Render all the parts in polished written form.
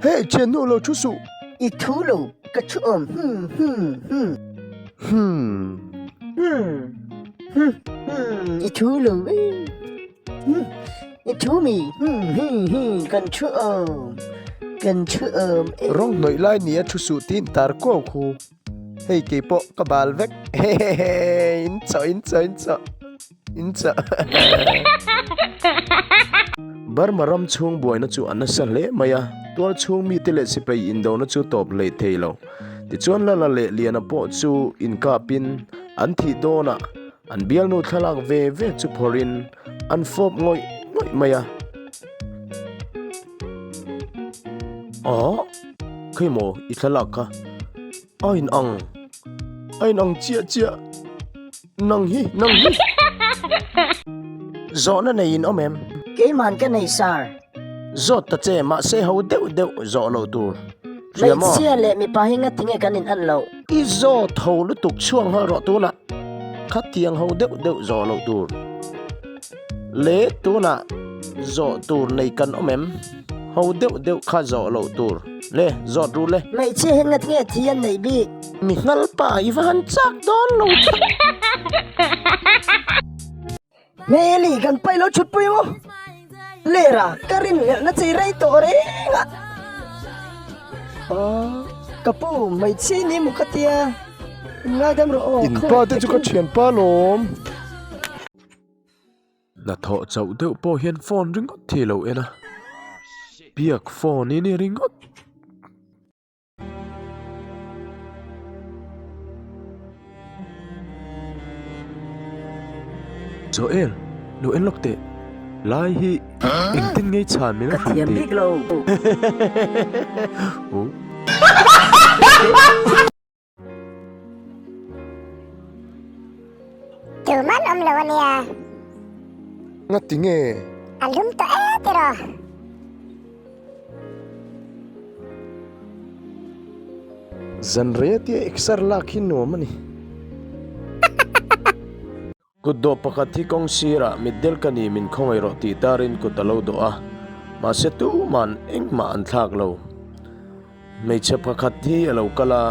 Hey, thiannu lo thu suh. I thu lo, ka thu awm. Hmm, hmm, hmm. Hmm. Hmm, hmm, hmm, i thu lo e. Hmm, i thu mi. Hmm, hmm, hmm, kan thu awm. Kan thu awm e. Rawng hnawih lai nia thu suh tiin tar kuau khu. Hei kei pawh ka bal vek. Hehehe, in chawh, in chawh, in chawh. In chawh. Burma ram chhung buaina chu a nasa hle mai a, tual chhung mite leh sipai indona chu tawp hlei thei lo. Tichuan Lala leh Liana pawh chu inkapin an thih dawnah an bialnu thlalak ve ve chu phawrhin an fawp ngawih ngawih mai a. Aw, khawi maw i thlalak kha? A inang, a inang chiah chiah. Nang hi, nang hi. Zawhna nei in awm em? Keiman ka nei sir. Zawt ta che, mahse ho deuh deuh zawh loh tur. Hria maw? Hmeichhia leh mipa hi ngatinge kan in an loh? I zawt ho lutuk chhuak nghal rawh tunah. Khatiang ho deuh deuh zawh loh tur. Le tunah zawh tur nei kan awm em? Ho deuh deuh kha zawh loh tur. Le, zawt ru le. Hmeichhia hian ngatinge thi an neih bik? Mi nghal pa i va han chak dawn lo tak. Hmeli kan pai lo chhut pui maw? Lera ka rin hlelhna chei rei tawh reng a. Aw, ka pu hmeichhia ni maw ka tia. In ngaidam rawh aw. In pa te chu ka thianpa lawm. Hnathawh chauh deuh pawh hian phone ringawt thi lo en a, biak phone in i ringawt. Joel, lo en lawk teh, lai hi engtin ngei chhan min Ka hrilh thiam tih. bik lo. Tuman awm lo ania. Ngati nge? A lum tawh e tiraw. Zan rei atia exer lak hi nuam a ni. Kut dawh pakhat hi kawng sirah mitdel ka ni min khawngaih rawh tih tarin kut a lo dawh a, mahse tuman engmah an thlak lo. Hmeichhe pakhat hi a lo kal a,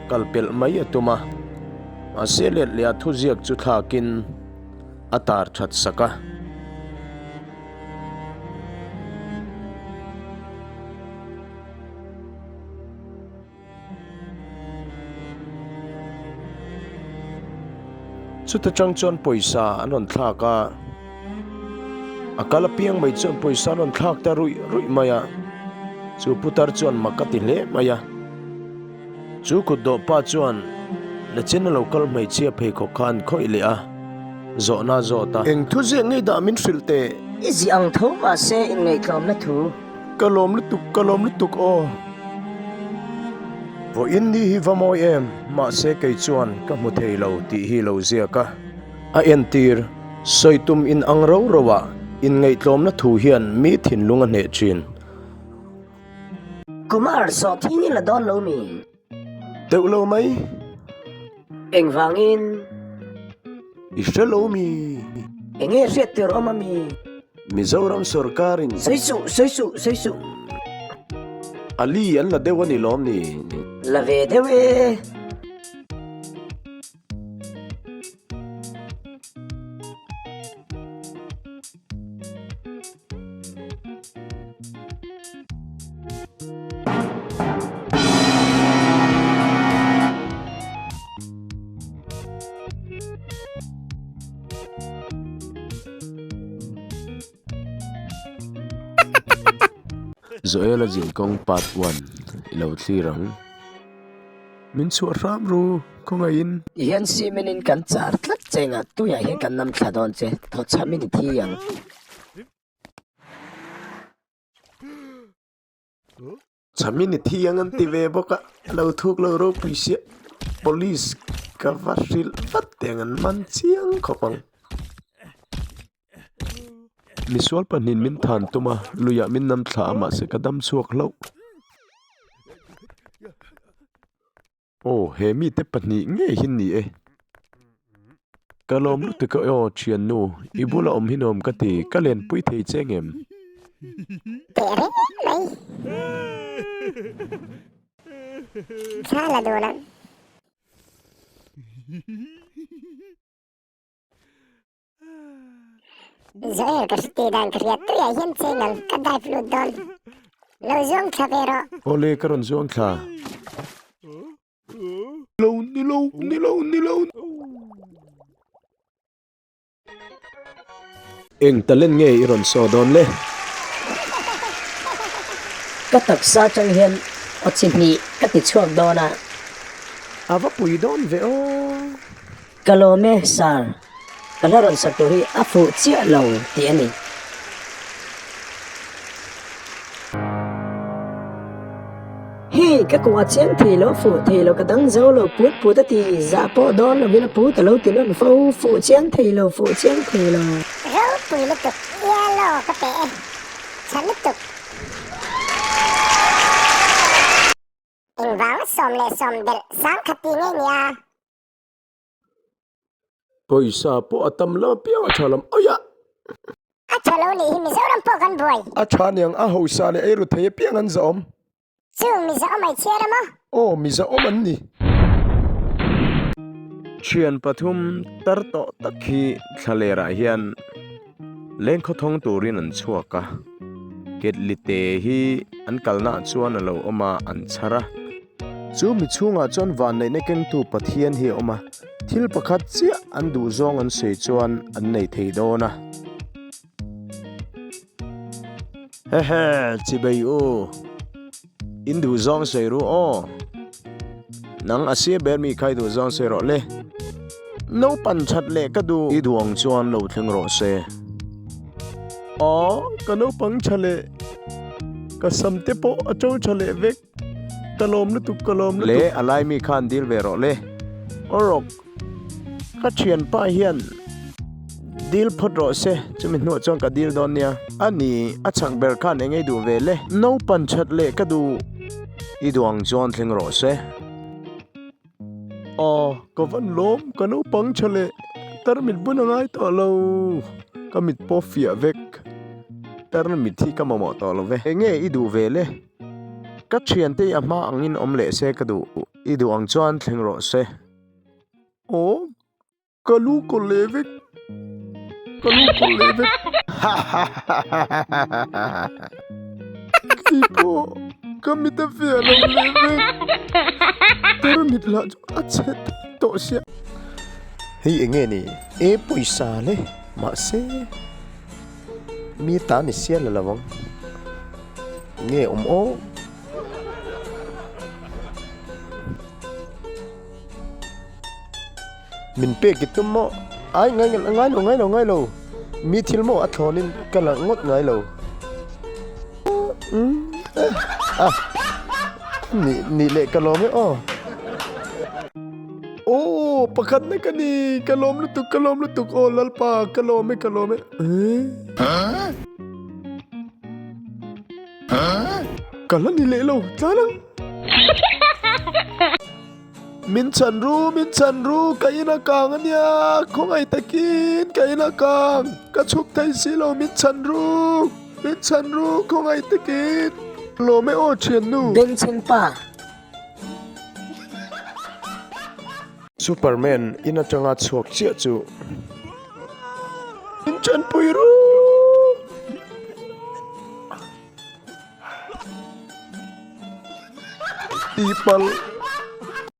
kal pelh mai a tum a, mahse let leh a thuziak chu thlakin a tar that sak a. Chuta tang chuan pawisa an rawn thlak a, a kal apiang mai chuan pawisa an rawn thlak ta ruih ruih mai a, chu putar chuan mak a ti hle mai a. Chu kut dawh pa chuan Lachina lo kal hmeichhia pheikhawk kha an khawih leh a, zawhna a zawt a. Eng thu ziak ngei dah min hrilh teh? I ziah ang tho mahse inngaihtlawmna thu. Ka lawm lutuk, ka lawm lutuk aw. Vawiin ni hi va mawi em, mahse kei chuan ka hmu thei lo tih hi lo ziak a. A entir, sawi tum in ang ro ro ah inngaihtlawmna thu hian mi thinlung a hneh thin. Kumar, sawhthing i la dawn lo mi? Deuh lo mai. Engvangin? I hre lo mi? Enge hriat tur awm a mi? Mizoram sorkarin. Sawi suh, sawi suh, sawi suh. Ali an la deuh a ni lawm ni? La ve deuh e. Joel-a zinkawng part one i lo thlir ang. Min chhuah hram ru, khawngaihin. Ti hian cement in kan char tlat che nga tuiah hian kan nam thla dawn che, thaw chhamin i thi ang. Chhamin i thi ang an ti ve bawk a, a lo thuk lo ropui sia, police ka va hrilh vat teh ang an man chiang khawp ang. Misual pahnih min than tum a, luiah min nam thla a mahse ka dam chhuak hlauh. Aw he mite pahnih ngei hi ni e. Ka lawm lutuk e aw thiannu, i bula awm hi nuam ka ti, ka lenpui thei che ngem? Teh reng mai. Thla la dun ang. Zoel ka hre dan ka hriat tuiah hian cheng ang ka dive lut dawn. Lo zuang thla ve rawh. Awle ka rawn zuang thla. Lo ni lo ni lo ni lo. Eng talent nge i rawn saw dawn le? Ka taksa atang hian aw chi hnih ka ti chhuak dawn a. A va pui dawn ve aw. Ka lawm e, Sir. Ka hla rawn sak tur hi a fuh chiah lo tih a ni. Hei, ka kuah chiang thei lo, fuh thei lo, ka dang zo lo, put put a ti, zah pawh dawn lovin a put a lo ti nawn fo, fuh chiang thei lo, fuh chiang thei lo. Ropui lutuk, yellow ka pe e, tha lutuk. Engvanga 19 belh 10,000 tih ngei nia. Pawisa pawh a tam lam apiang a tha lam awi a. A tha lo nih hi Mizoram pawh kan buai. A tha niang a hausa leh eiru thei apiang an zahawm. Chung Mizoram ai chhiar a maw? Aw Mizoram an ni. Thian pathum tar tawh tak hi thlalerah hian lengkhawthawng turin an chhuak a. Ketlite hi an kalnaah chuan a lo awm a, an chhar a. Chu mi chhungah chuan vanneihna kengtu Pathian hi a awm a, thil pakhat chiah an duh zawng an sawi chuan an nei thei dawn a. Hehe, chibei u, in duh zawng sawi ru aw. Nang a sia ber mi kha i duh zawng sawi rawh le. Naupan that leh ka duh. I duh ang chuan lo thleng rawh se. Aw, ka naupang tha leh ka sam te pawh a to tha leh vek. Ka lawm lutuk, ka lawm lutuk. Le, a lai mi khan dil ve rawh le. Aw rawk, ka thianpa hian dil phawt rawh se, chumi hnuah chuan ka dil dawn nia. A ni, a chak ber khan eng ei duh ve le. Naupan that leh ka duh. I duh ang chuan thleng rawh se. Aw, ka van lawm, ka naupang tha leh tarmit bun a ngai tawh lo, ka mit pawh fiah vek, tarmit hi ka mamawh tawh lo ve. Enge i duh ve le? Ka thiante i a hma angin awm leh se ka duh, i duh ang chuan thleng rawh se. Aw, Ka lu kawlh leh vek. Ka lu kawlh leh vek. Kei pawh ka mit a fiah lo leh vek. Tarmit lah chu a chhe thei tawh sia. Hei eng nge ni? E pawisa le mahse mi ta ni sia la lo ang. Nge awm aw. Min pek i tum maw? Ai ngai ngai lo ngai lo ngai lo mi thil maw a thlawnin ka la ngawt ngai lo. A nih nih leh ka lawm e aw. Aw pakhat na ka ni ka lawm lutuk ka lawm lutuk aw Lalpa ka lawm e ka lawm e. Ka la ni leh lo tlan ang. Min chhan ru, min chhan ru, ka in a kang a nia, khawngaih takin ka in a kang, ka chhuk thei si lo, min chhan ru, min chhan ru, khawngaih takin. Lawm e aw thiannu. Bengchheng pa. Superman in atanga chhuak chiah chu min chanpui ru. Tihpalh.